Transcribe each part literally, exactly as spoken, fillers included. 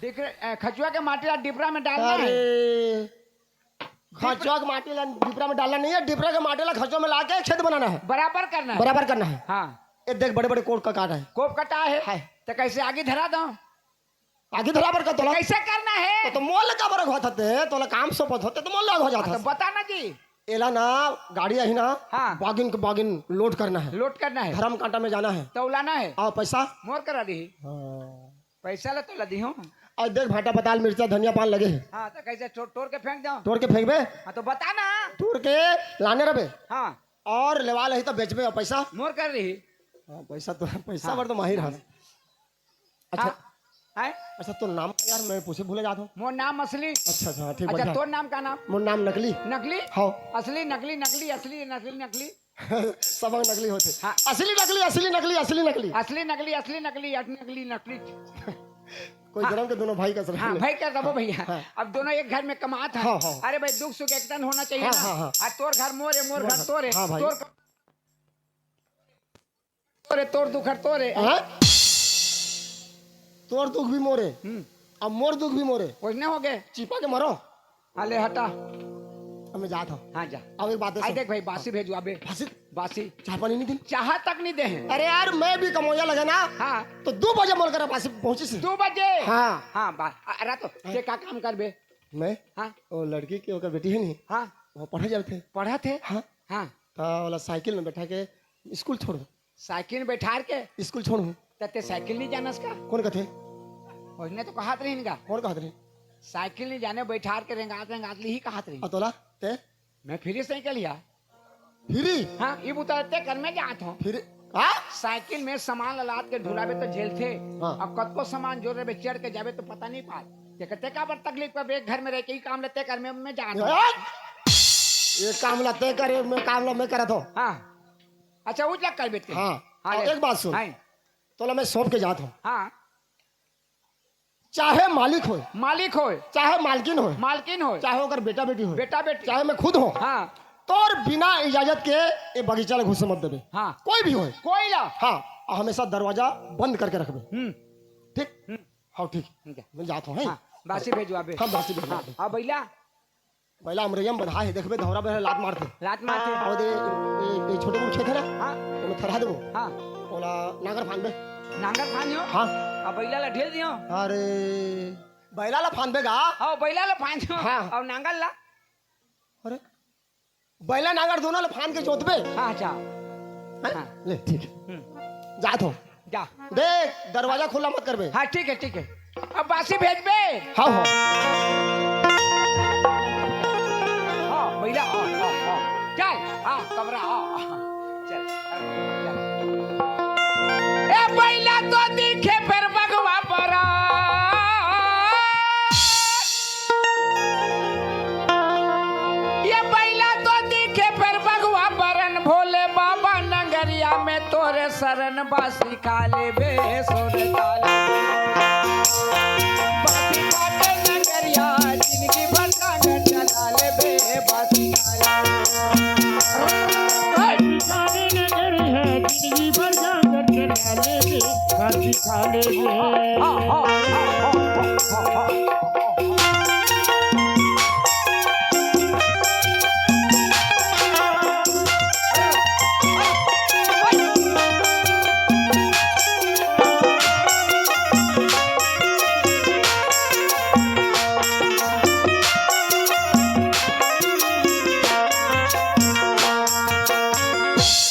डिपरा, ए, खचुआ के माटी ला डिपरा में डालना है। अरे, खचुआ के माटी ला डिपरा में डालना नहीं है, डिपरा के माटी ला खचुआ में ला के खेत बनाना है। बराबर करना है। बराबर करना है। हाँ। ए देख, बड़े बड़े कोट का काटा है। कोप कटा है। है। तो कैसे आगी धरा दो? आगी धरा बर का तोला? कैसे करना है? तो, तो मोल का बर होत हते, तोला काम सौंपत होते तो मोल लग हो जात हाँ, तो हस। बता ना जी। एला ना, गाड़ी आही ना, हाँ। बागिन के बागिन लोड करना है। लोड करना है। धर्म कांटा में जाना है। तौलाना है। आओ पैसा। मोर करा दी। हाँ। पैसा ला तोला दी हूँ। और देख भाटा पताल, मिर्चा, धनिया पान लगे है। हाँ, तो कैसे टो-, टोर के फेंक जाओ? टोर के फेंकबे? हाँ, तो बता ना। टोर के लाने रबे। हाँ। और लेवा लही तो बेचबे और पैसा। मोर कर रही। हाँ, पैसा तो, पैसा हाँ। बर तो माहिर हस। अच्छा। हाँ। हैं? अच्छा, तोर नाम का यार, मैं पूछे भूले जात हूँ। मोर नाम असली। अच्छा, अच्छा, हाँ, ठीक, अच्छा, बढ़िया। तोर नाम का नाम? मोर नाम नकली। नकली? हाँ। असली, नकली, नकली, असली, नकली, नकली। सब नकली होते। हाँ। असली, नकली, असली, नकली, असली, नकली। असली, नकली, असली, नकली, अट-, नकली, नकली। कोई हाँ। जन्म के दोनों भाई का सर हाँ, नहीं। भाई का रहो भैया। हाँ। अब दोनों एक घर में कमात है। हाँ, हाँ। अरे भाई, दुख सुख एक तन होना चाहिए हाँ, ना। हाँ, हाँ। आज तोर घर मोरे, मोर मोर घर घर। तोरे। हाँ, भाई। तोर तोरे, तोर दुख हर तोरे। हाँ? तोर दुख भी मोरे, हम्म। अब मोर दुख भी मोरे। ओइसने हो गए। चिपा के मरो। हाँ, ले हटा। अब मैं जात हूँ। हाँ, जा। अब एक बात है, आई सुन। देख भाई, बासी भेजवाबे। बासी? बासी। चाह पानी नहीं दिन? चाह तक नहीं दे हैं। अरे यार, मैं भी कमोया लगे ना। हाँ। तो दो बजे मोल करा बासी पहुँची से। दो बजे? हाँ। हाँ, बा-, अ-, अरे तो, हाँ। ते का काम करबे? मैं? हाँ। वो लड़की के, ओकर बेटी है नहीं? हाँ। वो पढ़े जाते। पढ़त है? हाँ। हाँ। तो वाला साइकिल में बैठा के स्कूल छोड़ दो। साइकिल में बैठार के? स्कूल छोड़हूँ। त ते साइकिल नहीं जानस का? कौन कथे? उसने तो कहत रही का? कौन कहत रही? साइकिल नहीं जाने, बैठार के रेंगात रेंगात ली ही कहत रही। अतोला, ते? मैं फ्री साइकिल या। फ्री? हाँ, ये बुता ते कर में जात हूँ। फ्री? हाँ? साइकिल में सामान ला लाद के ढुलावे तो झेलथे। हाँ। अब कतको सामान जोर रहे, चढ़ के जावे तो पता नहीं पात। ते कहते का बर तकलीफ कर, एक घर में रह के ही काम लेते कर में, में जात हूँ। ए? ये काम ला ते करे, मैं काम ला मैं करत हूँ। हाँ। अच्छा, उजला कर बेटे। हाँ, हाँ, और ले। एक बात सुन। हाँ। तोला मैं सौंप के जात हूँ। हाँ। चाहे मालिक होय, मालिक होय। चाहे मालकिन होय, मालकिन होय। चाहे ओकर बेटा बेटी होय, बेटा बेटी। चाहे मैं खुद हों, हाँ। तोर बिना इजाजत के ये बगीचा ला घुसे मत देबे। हाँ। कोई भी होय। कोई ला। हाँ, और हमेशा दरवाजा बंद करके रखबे। हम्म। ठीक? हम्म। हाँ, ठीक। ठीक है। मैं जात हूँ, हैं? हाँ, बासी भेजवाबे। हाँ, बासी भेजवाबे। हाँ, बैला? बैला अमरैया में बंधा है, देखबे, धौरा बेरा लात मारथे। लात मारथे। और दे, ए, ए, छोटे कुन खेत है ना? हाँ। ओमे थरहा देबो। हाँ। ओला नांगर फांदबे। नांगर फांदियो? हाँ। अब बैला ला ढेल दियो। अरे, बैला ला फांदबे गा? हाँ, बैला ला फांदियो। हाँ। और नांगर ला? अरे, बैला नांगर दोनों ला फांद के जोतबे। हाँ, अच्छा। हैं? हाँ। ले, ठीक है। हम्म। जात हो। जा। देख, दरवाजा खुला मत करबे। हाँ, ठीक है, ठीक है। अब बासी भेजबे। हाँ, हाँ। हाँ, भैया, हाँ, हाँ, हाँ। चल, हाँ, कमरा, हाँ, हाँ। चल, चल। ए, बैला तो दिखे फेर बघवा पर। ये बैला तो दिखे फेर बघवा परन, भोले बाबा नगरिया में तोरे शरण बासी खा लेबे, सोरे ताले। बासी खा के नगरिया, जिंदगी भर जांगर चला लेबे, बासी खा लेबे। बासी खा के नगरिया, जिंदगी भर जांगर चला लेबे, बासी खा लेबे। हाँ, हाँ, हाँ।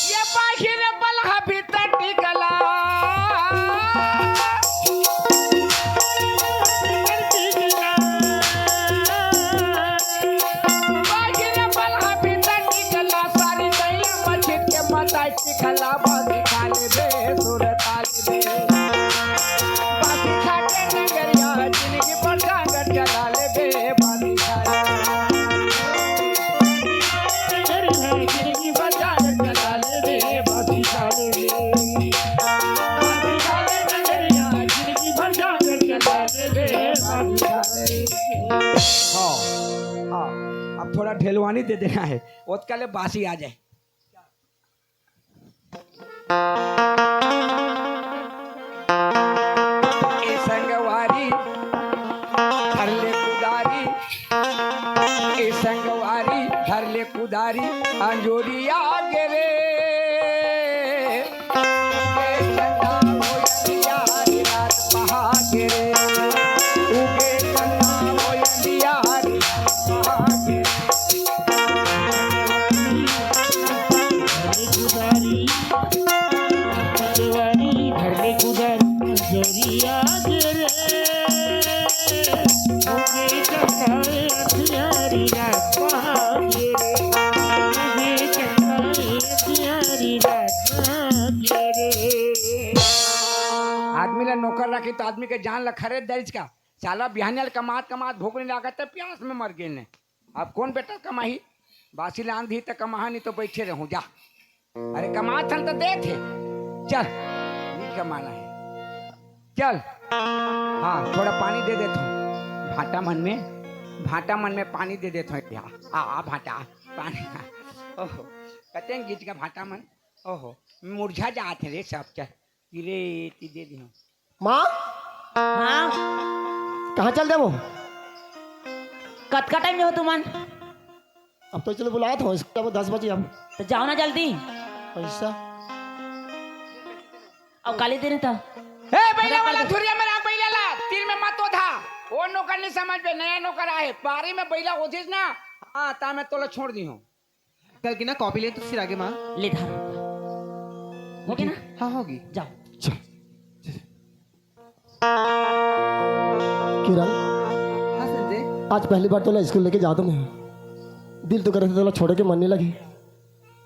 ये बाहिर बलहा भीतर टिकला। बाहिर बलहा भीतर टिकला, सारी दैया मछित के मताई टिकला, बासी खा लेबे, सुर ताल बे। बासी खा के नगरिया, जिंदगी भर जांगर चला लेबे, बासी खा लेबे। नगरिया, जिंदगी भर जांगर चला लेबे, बासी खा लेबे। बासी खा ले नगरिया, जिंदगी भर जांगर चला लेबे, बासी खा लेबे। हाँ, हाँ, अब थोड़ा ढेलवानी दे देना है, ओतका ले बासी आ जाए। ए संगवारी, धर ले कुदारी अंजोरिया गे रे। उगे चंदा कोयलिया रे रात पहा गे रे। उगे चंदा कोयलिया रे रात पहा गे रे। धर ले कुदारी, पतवारी, धर ले कुदारी अंजोरिया गे रे। आदमी ला नौकर राखी त आदमी के जान ला खरीद दरिस का। साला बिहान ले कमात कमात भूख नइ लागत त प्यास में मर गे ने। अब कोन बेटा कमाही? बासी लान दी त कमाहा, नइ तो बइठे रहूं जा। अरे कमात हन त देथे। चल, नइ कमाना हे। चल। हाँ, थोड़ा पानी दे देथों। भांटा मन में, भांटा मन में पानी दे देथों। आ, आ भांटा, पानी। ओहो, कतेक गीच का भांटा मन। ओहो, मुरझा जात हे रे सब। चल, ती रे, ती दे दिहूं। माँ, हाँ। कहाँ चल देबो? कतका टाइम में हो तुमन? अब तो चलो बुलात हो, इसका वो दस बजे अब। तो जाओ ना जल्दी। पैसा? अब काली दिन था। ए, बइला वाला धुरिया में राख बइला ला, तीर में मत ओधा। वो नौकर नइ समझ पे, नया नौकर आए, पारी में बइला ओधिस ना, हाँ, ता मैं तोला छोड़ दिहूं। कल की ना कॉपी ले तो फिर आगे माँ। ले धर। हो गया ना? हाँ, होगी। जाओ। चल। किरण, हाँ संजय। आज पहली बार तोला स्कूल लेके जात हों मैं। दिल तो करत हे तोला छोड़े के मन नइ लगे,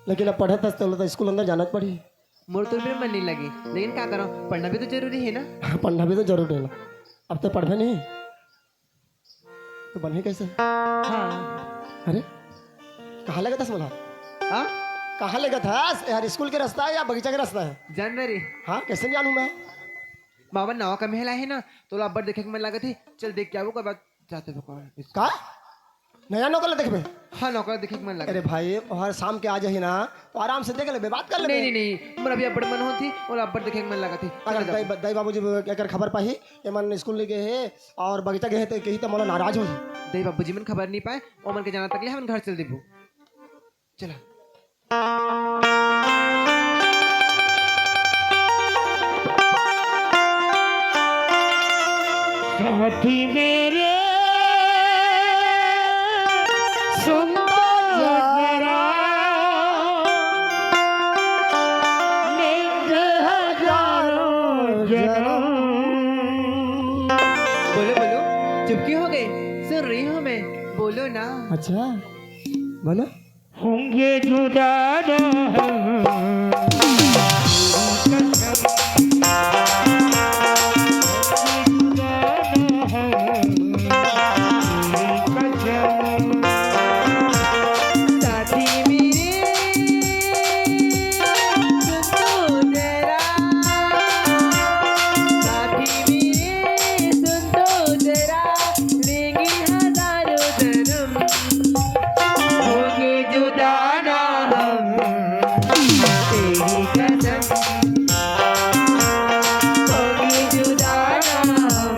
लेकिन अब पढ़त हस तोला तो स्कूल अंदर जाना पड़ही। मोर तो फिर मन नइ लगे, लेकिन का करों, पढ़ना भी तो जरूरी हे ना। पढ़ना भी तो जरूरी हे ना। अब तैं पढ़बे नहीं तो बनही कइसे? हाँ। अरे, कहाँ लेगत हस मोला? हाँ? कहाँ लेगत हस? यार, स्कूल के रस्ता हे या बगीचा के रस्ता हे? जान ना रे। हाँ, कइसे जानहूं मैं? बाबा नवा कमेहला हे ना, तोला अब्बड़ देखे के मन लागत हे। चल देख के आबो, ओकर बाद जाते भगवान। का? नया नौकर ला देखबे? हाँ, नौकर देखे के मन लागत हे। अरे भाई, हर शाम के आ जाही ना, तो आराम से देख लेबे, बात कर लेबे। नहीं, नहीं, नहीं, मोर अभी अब्बड़ मन होत हे, ओला अब्बड़ देखे के मन लागत हे। अगर चल दाई, जाबो। दाई बाबूजी एकर खबर पाही, एमन स्कूल नइ गे हे अउ बगीचा गे हे, त कही त मोला नाराज होही। दाई बाबूजी मन खबर नइ पाए, ओमन के जाना तक ले हमन घर चल देबो। चला। साथी मेरे सुन तो जरा, लेंगे हजारों जन्म। बोलो, बोलो, चुप क्यों हो गए? सुन रही हूँ मैं, बोलो ना। अच्छा, बोलो। होंगे जुदा ना हम, तेरी कसम। होंगे जुदा ना हम, तेरी कसम। साथी मेरे, सुन तो जरा, साथी मेरे, सुन तो जरा, लेंगे हजारों जन्म। होंगे जुदा ना हम, तेरी कसम। होंगे जुदा ना हम,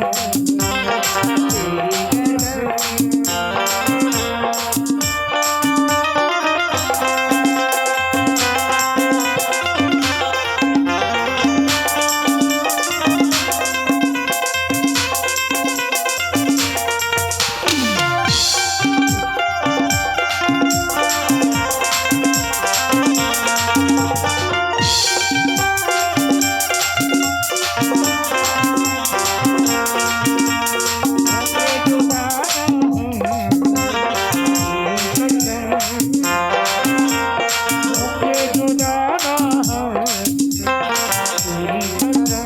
तेरी कसम।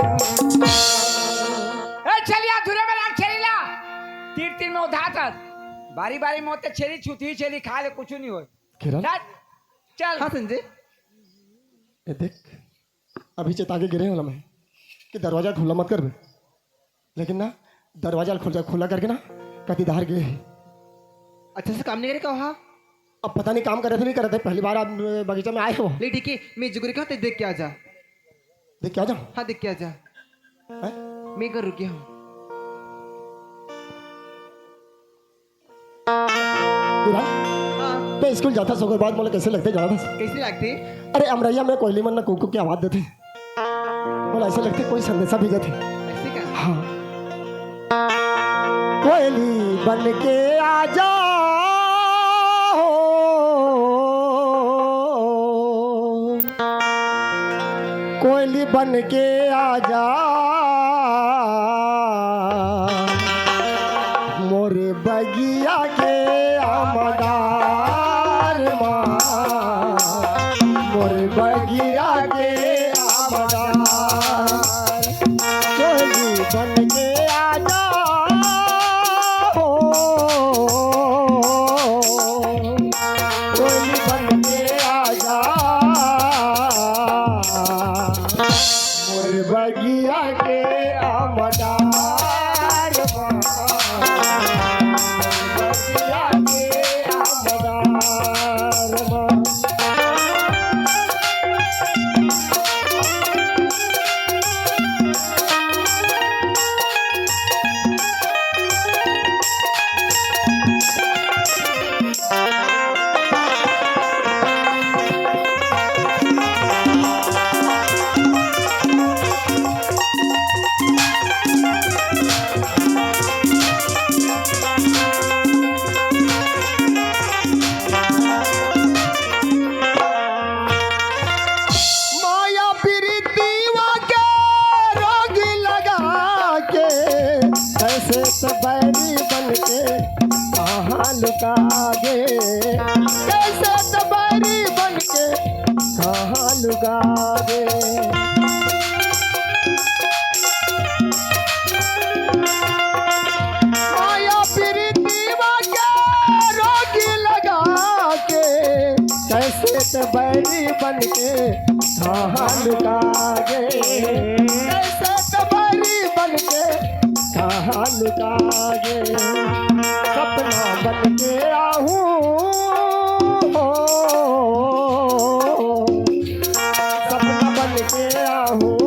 ए, चलिया, धुरे में राख छेरी ला। तीर तीर में उधार कर। बारी बारी में होते छेरी छूती, छेरी खा ले, कुछ नहीं होय। किरण? चल, चल। हाँ संजय। ए देख, अभी चेता के गिरे होला मैं कि दरवाजा खुला मत करबे, लेकिन ना, दरवाजा खुला, खुला करके ना कति दार गे हे। अच्छा से काम नहीं करे का वहाँ? अब पता नहीं काम करे थे नहीं करे थे, पहली बार आप बगीचा में आए हो। ले ठीक है, मैं जुगरी का ते देख के आ जा। देख के आ जा। हाँ, देख के आ जा। हैं? मैं कर रुके हूँ। दुल्हन, हाँ। मैं स्कूल जाथस ओकर बाद मोला कइसे लगथे जानथस? कइसे लगथे? अरे अमरैया में कोयली मन ना कुकू के आवाज देथे, मोला अइसे लगथे कोई संदेशा भेजत हे। अइसे का? हाँ। कोयली बन के आ जा हो, कोयली बन के आ जा, मोर बगिया के आमदार मा, मोर बगिया के आमदार, कोयली बन के आ जा हो, कोयली बन के आ जा, मोर बगिया के आमदार मा, मोर बगिया के आमदार मा। माया प्रीतिवा के रोग लगा के, कइसे त बैरी बन के कहाँ लुका गे, कइसे त बैरी बन के कहाँ लुका गे। माया प्रीतिवा के रोग लगा के, कइसे त बैरी बन के कहाँ लुका गे, कइसे त बैरी बन के कहाँ लुका गे। सपना बन के आहूँ हो, सपना बन के आहूँ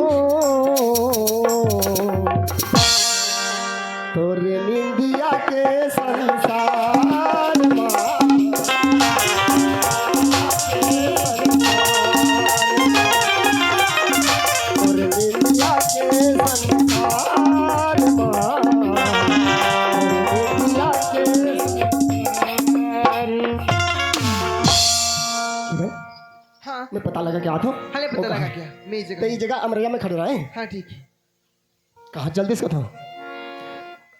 तोर निंदिया के संसार मा, तोर निंदिया के संसार मा, तोर निंदिया के संसार। हाँ। मैं पता लगा क्या था? हाँ, ले पता लगा क्या? मैं ये जगह तो ये जगह अमरैया में खड़े रहे। हाँ, ठीक है। कहा जल्दी से कथा।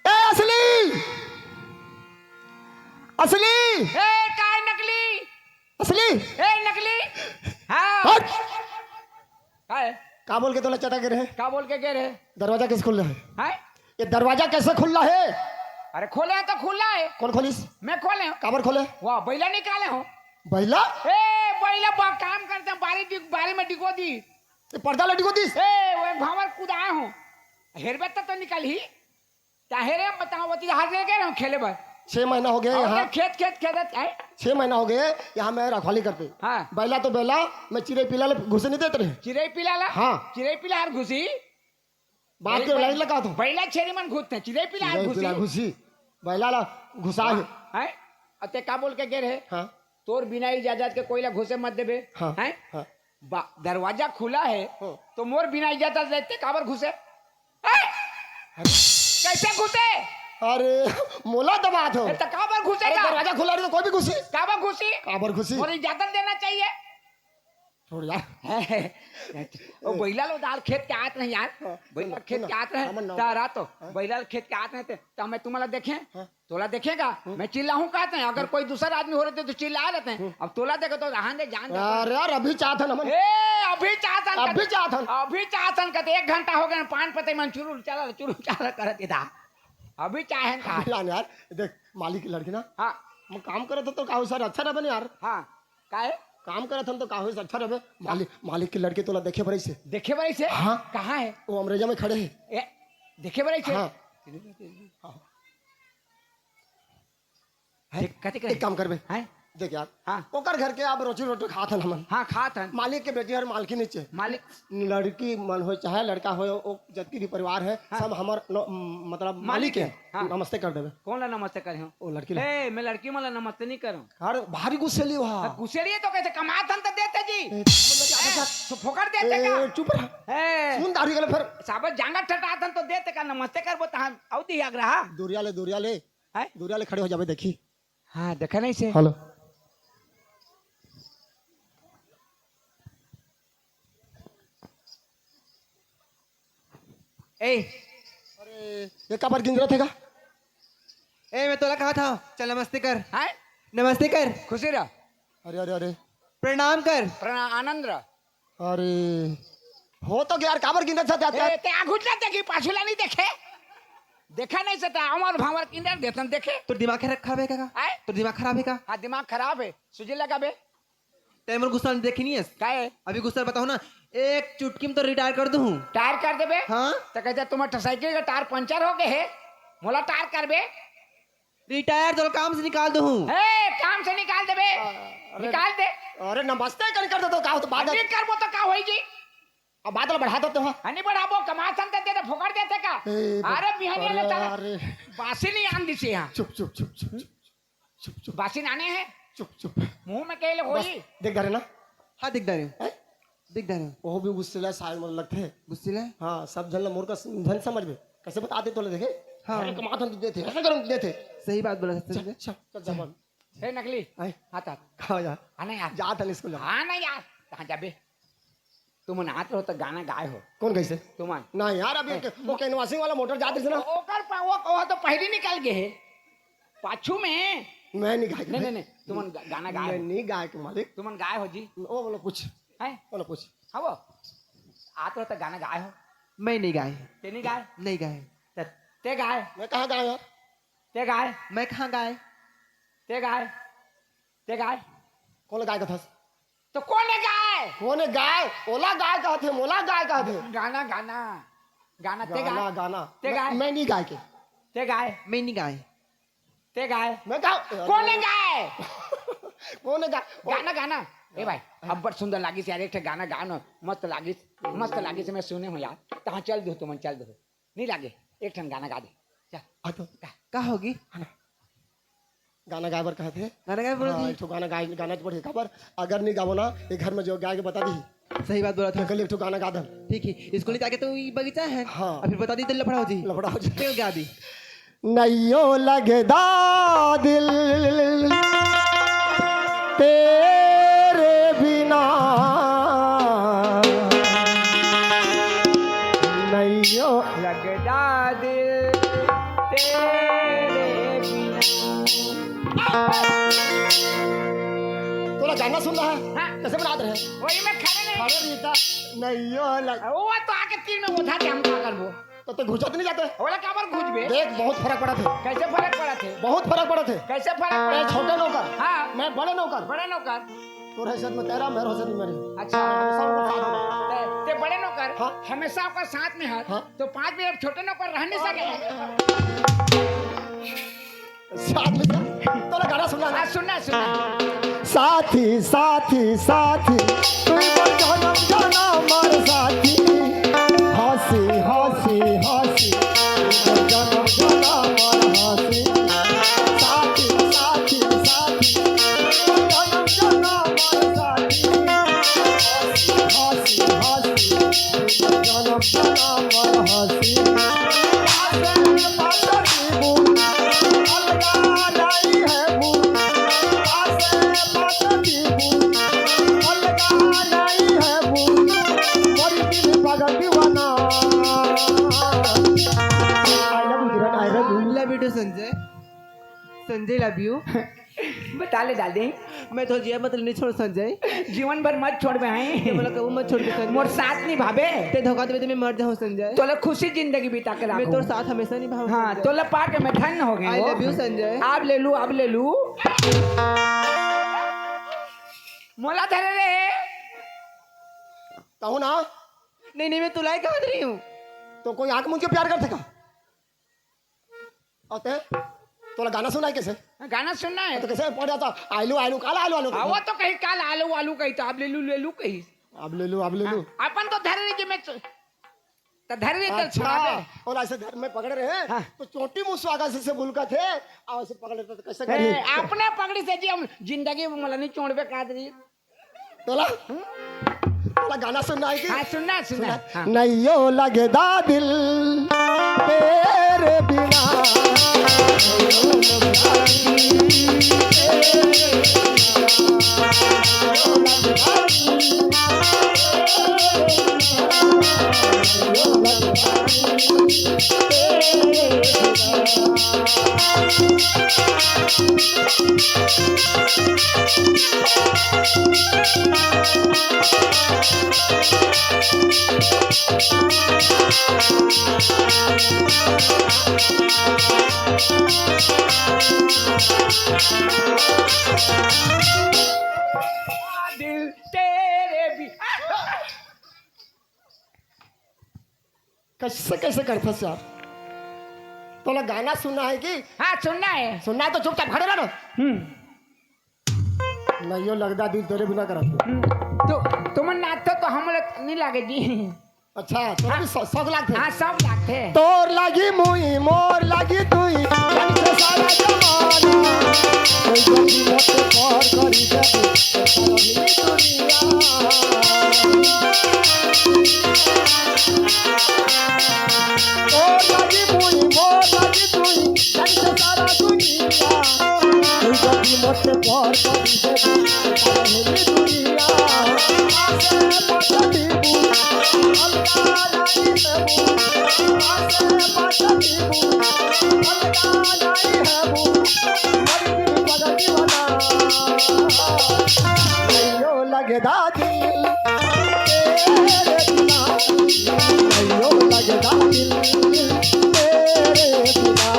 ए असली, असली। ए काय नकली? असली। ए नकली। हाँ। हट। काय? का बोल के तोला चटा गिरे हे? का बोल के गिरे हे? दरवाजा कैसे खुल रहा है? हैं? ये दरवाजा कैसे खुल रहा है? अरे खोले हे तो खुला हे। कौन खोलिस? मैं खोले हूँ। काबर खोले? वाह, बैला निकाले हूँ। बैला? ए, बैला बा काम करते हैं, बारी डिग-, बारी में डिगो दी। ये पर्दा लटको दिस। ए, वो भावर कुदाए हो। हेरबे त तो निकल ही। चाहे रे बताओ, वो चीज हाथ लेके रहो खेले बर। छह महीना हो गया और यहाँ। खेत, खेत, खेत है। छह महीना हो गए यहाँ मैं रखवाली करते। हाँ। बैला तो बैला, मैं चिरई पिला ले घुसे नहीं देते रहे। चिरई पिला ला? हाँ। चिरई पिला हर घुसी। बात के बैला लगा तो। बैला छेरी मन घुसते, चिरई पिला हर चिरई घुसी। पिला घुसी। बैला ला घुसा है। हैं? अते का बोल के गे रहे? हाँ। तोर बिना इजाजत के कोई ला घुसे मत देबे। हाँ, हैं? हाँ। बा-, दरवाजा खुला है, हाँ। तो मोर बिना इजाजत लेते काबर घुसे? हैं? अरे। कैसे घुसे? अरे, मोला दबात हो। ए, तो काबर घुसे अरे, का? दरवाजा खुला रहे तो कोई भी घुसी। काबर घुसी? काबर घुसी? मोर इजाजत देना चाहिए। छोड़ यार। ओ बैला लो दाल खेत के आत नहीं यार। हाँ, बैला सुन, खेत सुन, के आत रहे। हमन नौ- तारा तो हाँ? बैला खेत के आत रहे थे, तो मैं तुम्हारा देखे। हाँ। तोला देखेगा, हम्म। मैं चिल्लाहूँ कहते हैं, अगर कोई दूसरा आदमी हो रहे थे तो चिल्ला लेते हैं। हम्म। अब तोला देखे तो रहन दे, जान दे। अरे यार, अभी चाहत हन हमन। ए, अभी चाहत हन अभी कहते, चाहत हन। अभी चाहत हन कहते, एक घंटा हो गया, पान पत्ते मन चुरुर चला, चुरुर चला करत इधर। अभी चाहे का? अभी जान यार, देख, मालिक की लड़की ना, हाँ। मैं काम करत हो तो का हो सर, अच्छा रहे यार। हाँ, का है? काम करत हन तो का हो सर, अच्छा रहे। मालिक, मालिक की लड़की तोला देखे बरई से। देखे बरई से? हाँ। कहाँ है? वो अमरेजा में खड़े हैं। ए, देखे बरई से? हाँ। हाँ। देख, कते करे? एक काम करबे। हैं? देख यार, हाँ। ओकर घर के अब रोजी रोटी खात हन हमन। हाँ, खात हन। मालिक के बेटी हर मालकिन चे। मालिक। लड़की मन होय चाहे लड़का होय, ओ जतकी भी परिवार हे, हाँ। सब हमर न-, मतलब मालिक मालिक हे। हे। हाँ। नमस्ते कर देबे। कोन ला नमस्ते करे हो? ओ लड़की ला। ए, मैं लड़की मन ला नमस्ते नहीं करूँ। हर भारी गुस्सेली हो। हाँ, गुस्सेली हे तो कइसे कमात हन तो देते जी। ए, मतलब, ए, अबे सर। तो फोकट देते ए, का? ए, चुप रह। ए, सुन दाढ़ी गले फिर। साबत जांगर ठटात हन तो देते का नमस्ते करबो तहन। अउ दी आग्रह। दूरिया ले, दूरिया ले। हैं? दूरिया ले खड़े हो जाबे देखी। हाँ, देखा नहीं से। हेलो। ए। अरे, ये काबर गिंजरत हे का? ए, मैं तोला कहा था, चल नमस्ते कर। हैं? नमस्ते कर। खुशी रह। अरे, अरे, अरे। प्रणाम कर। प्रणाम, आनंद रह। अरे, हो तो गया यार, काबर गिंजरत हे? ए, ते आगू ला देखी, पाछू ला नहीं देखे। देखा नहीं से ते, आमर भामर किंदर देतन देखे। तोर दिमाग खराब, खराब हे का? आय? तोर दिमाग खराब हे का? हाँ, दिमाग खराब हे। सूजी लगाबे। ते मोर गुस्सा देखे नहीं हस? काहे? अभी गुस्सा बताओ ना, एक चुटकी में तो रिटायर कर दूँ। टायर कर देबे? हाँ। तो कहते तुम्हार साइकिल का टायर पंचर हो गए हे, मोला टायर करबे? रिटायर तो काम से निकाल दूँ। हे, काम से निकाल देबे। अरे, निकाल दे। अरे नमस्ते कर, कर दे तो का होता बात? नहीं करबो तो का होई जी? अब बात ला बढ़ा देते हो। हाँ, नहीं बढ़ाबो, कमात हन ते, ते फोकट देते का? ए, अरे बिहानी अरे, ले तारा। अरे। बासी नहीं आन दिसे यहाँ। चुप, चुप, चुप, चुप, चुप, चुप, चुप। बासी नाने हैं। चुप, चुप। मुंह में कहले बस, होई। देख डारे ना। हाँ, देख डारे हूँ। हैं? देख डारे हूँ। वो भी गुस्सेला साल मन लगथे। गुस्सेला? हाँ, सब झन ला मोर कस झन समझबे। कइसे बता दे तोला देखे? हाँ। अरे कमात हन देथे, ऐसा करन देथे। सही बात बोला सर। चल, चल, चल, जा, बोल। हे नकली। आय। हाँ, ता। कहाँ जा? हाँ, नहीं यार। जा, तले स्कूल जा। हाँ, नहीं यार। कहाँ जाबे? तुमन आत रहो तो गाना गाए हो। कोन कइसे? तुमन। ना यार, अभी हैं? एक, वो कैनवासिंग वाला मोटर जात रहिस ना। ओ-, ओकर पा-, वो, वो तो पहली निकल गए हे। पाछू में। मैं नहीं गाय के नहीं, भाई। नहीं, नहीं, तुमन गा-, गाना गाए मैं हो। नहीं गाय के मालिक। तुमन गाए हो जी। ओ, बोलो कुछ। हैं? बोलो कुछ। हाँ, वो। आत रहो तो गाना गाए हो। मैं नहीं गाय। ते नहीं गाय? नहीं गाय। ते, ते गाय। मैं कहाँ गाय यार? ते गाय। मैं कहाँ गाय? ते गाय। ते गाय। कोन गाय कथस? तो कोन हे गाय? कोन हे गाय? ओला गाय कहथे, मोला गाय कहथे। गाना, गाना। गाना, ते गाना, गाय। गाना। ते मैं, गाय। मैं नहीं गाय के। ते गाय। मैं नहीं गाय। ते गाय। मैं गाय। कोन हे गाय? कोन हे गाय? गाना, गाना। ए भाई, हाँ। अब्बड़ सुंदर लागिस यार, एक ठे गाना गाओ ना। मस्त लागिस, मस्त लागिस, मैं सुने हूँ यार। तहाँ चल दो, तुमन चल दो। नहीं लागे, एक ठन गाना गा दे। चल। हाँ तो। गा। का होगी? है ना? गाना गाए बर कहत हे। गाना गाए बर हाँ, होगी? एक ठो गाना गाए, गाना तो बढ़िया। काबर, अगर नहीं गाबो ना, ये घर में जो गाय के बता दी। सही बात बोला था। कल एक ठो गाना गा दन। ठीक है, स्कूल जाके तो ये बगीचा है। हाँ। और फिर बता दी तो लफड़ा हो जी। लफड़ा हो जी। चल गा दी। नैयो लगदा दिल तेरे बिना, नैयो लगदा दिल तेरे बिना। तोला गाना सुनना है? हाँ। कैसे बनात रहे? वही मैं खड़े नहीं। खड़े नहीं था। नैयो लग वो तो आके तीन में उठा के हम का करबो? तो ते घुसत नहीं जाते। ओला काबर घुसबे? देख, बहुत फरक पड़त हे। कैसे फरक पड़त हे? बहुत फरक पड़त हे। कैसे फरक पड़त हे? मैं छोटे नौकर। हाँ। मैं बड़े नौकर। बड़े नौकर। तोर हैसियत में तेरा, मेरे हैसियत में मेरी। अच्छा। सब लोग साथ में। ते, ते बड़े नौकर, हाँ। हमेशा ओकर साथ में हस, हाँ। तो पाँच बजे छोटे नौकर रह नहीं सके। साथ में चल। तोला गाना सुनना ना? हाँ, सुनना, सुनना। साथी, साथी, साथी, तू ही मोर जनम जनमर साथी। हँसी, हँसी, हँसी, तू ही मोर जनम जनमर हँसी। साथी, साथी, साथी, तू ही मोर जनम जनमर साथी। हँसी, हँसी, हँसी, जनम जनम हँसी। पासे पासे जीबू, अलगा नहीं है बू। पासे पासे जीबू, अलगा नहीं है बू। मोरी दिल पागल दीवाना। I love you, Kiran, I love you। Love you too, Sanjay. Sanjay, love you। बता ले डार्लिंग। मैं तो जिया मतलब नहीं छोड़ संजय। जीवन भर मत छोड़ बे, हैं? ये बोला कबू मत छोड़ के संजय। मोर साथ निभाबे। ते धोखा देबे तो मैं मर जाऊँ संजय। तोला खुशी जिंदगी बिता के मैं राखूं। तोर साथ हमेशा निभाऊं हाँ, संजय। तोला पा के मैं धन्य हो गई I वो। Love you Sanjay. अब ले लू, अब ले लू। मोला धरे रे। कहूँ ना। नहीं, नहीं, मैं तुला ही कहा रही हूँ। तो कोई आँख मूंद के प्यार करथे का? अउ ते? तोला गाना सुनाय कइसे? गाना सुनना हे। तो कइसे पकड़े? तो आलू, आलू, काला आलू, आलू। हाँ, वो तो कही काला आलू, आलू कही तो अब ले लू, ले लू कही। अब ले लू, अब ले लू। हाँ, अपन तो धरे रही जी में तो, तो धरे रही तो अच्छा, सुनाबे। अउ अइसे धर में पकड़े रहे, हाँ। तो चोटी मुँह स्वागा से, से बुलका थे, अउ अइसे पकड़े तो कइसे ए, करी? अपने पकड़ी से जी हम जिंदगी में मला नहीं छोड़बे कादरी। तोला, तोला गाना सुनना हे कि? हाँ, सुनना, सुनना। सुनना। हाँ। नइयो लगदा दिल तेरे बिना। दिल तेरे भी कइसे, कइसे करथस यार? तोला गाना सुनना हे कि? हाँ, सुनना हे। सुनना हे तो चुपचाप खड़े रह ना। हम्म। नइयो लगदा दिल तेरे बिना करत। हम्म। तो तुमन नाचथो तो हम लोग नहीं लागे जी। अच्छा, तोला भी शौ-, शौक लागथे? हाँ, शौक लागथे। तोर लागी मुई, मोर लागी तुई, मन के सारा जमाना। कोई गलती मत कर करी दे, सारी दुनिया। तोर लागी मुई, मोर लागी तुई, जन से सारा दुनिया। तू कभी मत प्यार करी दे, सारी दुनिया। आसे मत दीबू, अलगा नहीं देबू। आसे मत दीबू, अलगा नहीं देबू। मर गई बगल वाला। अयो लगदा दिल तेरे बिना, अयो लगदा दिल तेरे बिना।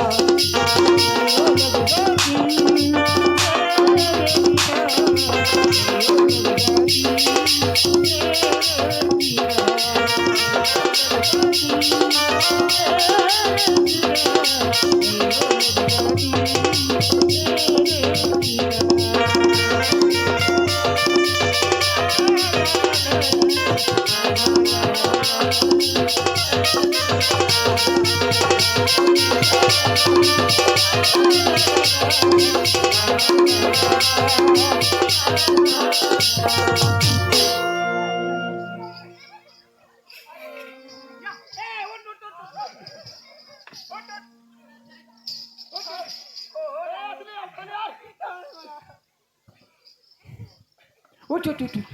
उठ, उठ, उठ, उठ।